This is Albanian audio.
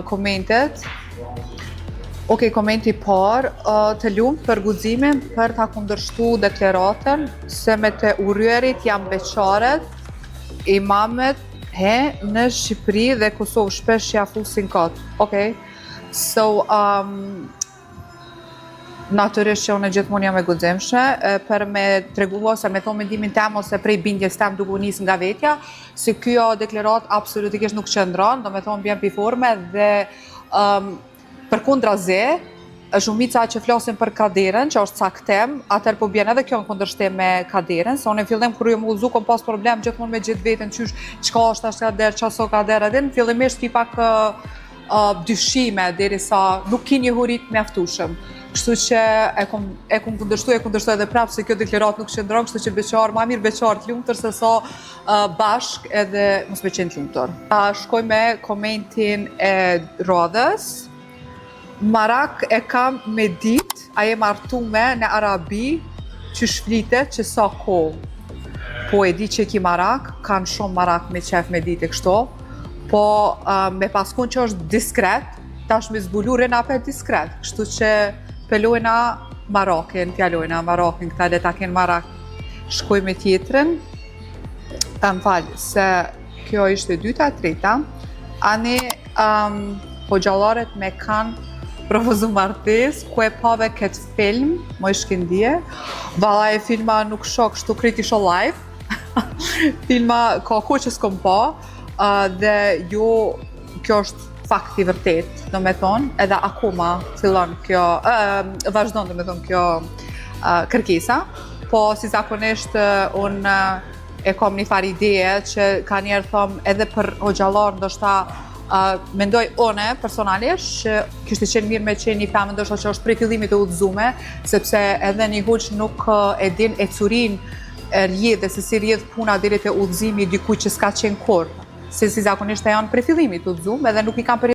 Komentet. Ok, komenti i parë, të lumt për guximin për ta kundërshtu deklaratën se me të urryerit janë beqaret, imamet he në Shqipëri dhe Kosovë shpesh ja fusin kot. Ok, so natyrisht që unë gjithmonë jam e guximshme për me tregu ose me thonë mendimin tem ose prej bindjes tem duke u nis nga vetja, se kjo deklarat absolutikisht nuk qëndron, do me thonë bjen pi forme dhe përkundrazi, shumica që flasin për kaderën, që është caktim, atër po bjen edhe kjo në kundërshtim me kaderën, se unë në fillim kur jam udhëzu kom pas problem gjithmonë me gjithë veten qysh çka është tash kader, çka s'o kader, edhe në fillimisht ki pak dyshime derisa nuk ki njohuri të mjaftueshëm. Kështu që e kom kundërshtu, e kundërshtoj edhe prapë se kjo deklarat nuk qëndron, kështu që beqar, ma mirë beqar të lumtur se sa bashk edhe mos me qenë të lumtur. Shkoj me komentin e radhës. Marak e kam me dit, a je martume në Arabi, që shflitet që sa kohë. Po e di që ki marak, kanë shumë marak me qef me ditë e kështu, po me paskun që është diskret, tash me zbulu rëna apet diskret, kështu që pelojna marakin, fjalojna marakin, këta le ta kenë marak. Shkoj me tjetrën, ta më falë, se kjo ishte dyta, treta, ani hoxhallaret me kanë propozu martes, ku e pave këtë film, moj shkëndije, valla e filma nuk shoh, kështu krejt isho live, filma ka kohë që s'kom pa, dhe jo, kjo është fakt i vërtet, do me thonë, edhe akoma fillon kjo, vazhdon do me thonë kjo kërkesa, po si zakonisht unë e kam një farë ideje që ka njerë thom edhe për hoxhallar ndoshta mendoj une personalisht që kishte qenë mirë me qenë një femër ndoshta që është prej fillimit të udhëzume, sepse edhe një hoxh nuk e din ecurin e rrjedhë se si rrjedh puna deri te udhëzimi i dikujt që s'ka qenë kurrë. Se si zakonisht e janë prej fillimit të udhëzume edhe nuk i kanë për